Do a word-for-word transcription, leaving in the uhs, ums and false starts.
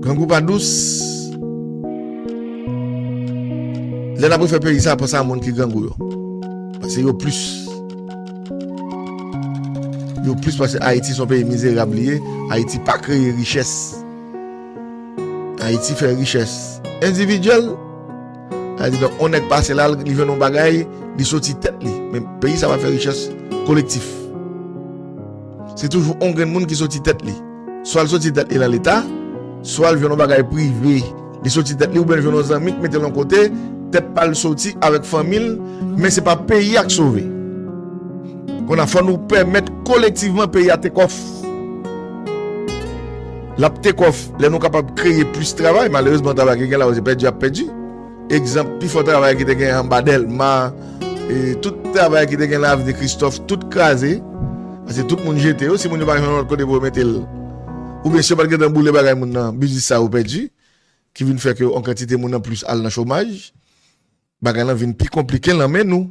Grangou pa dous. Lè n ap refè peyi sa, panse a moun ki grangou yo. Paske yo plis. Yo plis paske Ayiti se yon peyi mizerab li ye. Ayiti pa kreye richès. Ayiti fè richès endividyèl. Sa vle di, donk, yon nèg pase la, li jwenn yon bagay, li soti tèt li. Men peyi sa pa fè richès kolektif. Se toujou yon grenn moun ki soti tèt li. Swa l soti tèt li nan Leta, swa l jwenn yon bagay prive, li soti tèt li, oubyen l jwenn yon zanmi k mete l yon kote, tèt pa l soti avèk fanmi l, men se pa peyi a k sove. Kounye a, fò nou pèmèt kolektivman peyi a take off. L ap take off lè nou kapab kreye plis travay. Malerezman, travay ki gen la yo se pèdi y ap pèdi. Egzanp, pi fò travay ki te gen anba Dèlma, e tout travay ki te gen nan Avni Kristòf, tout kraze. Paske tout moun jete yo. Si moun yo pa jwenn lòt kote pou yo mete l, oubyen si yo pa t gentan boule bagay moun nan, biznis sa yo pèdi, ki vin fè ke yon kantite moun an plis al nan chomaj. Bagay lan vin pi konplike nan men nou.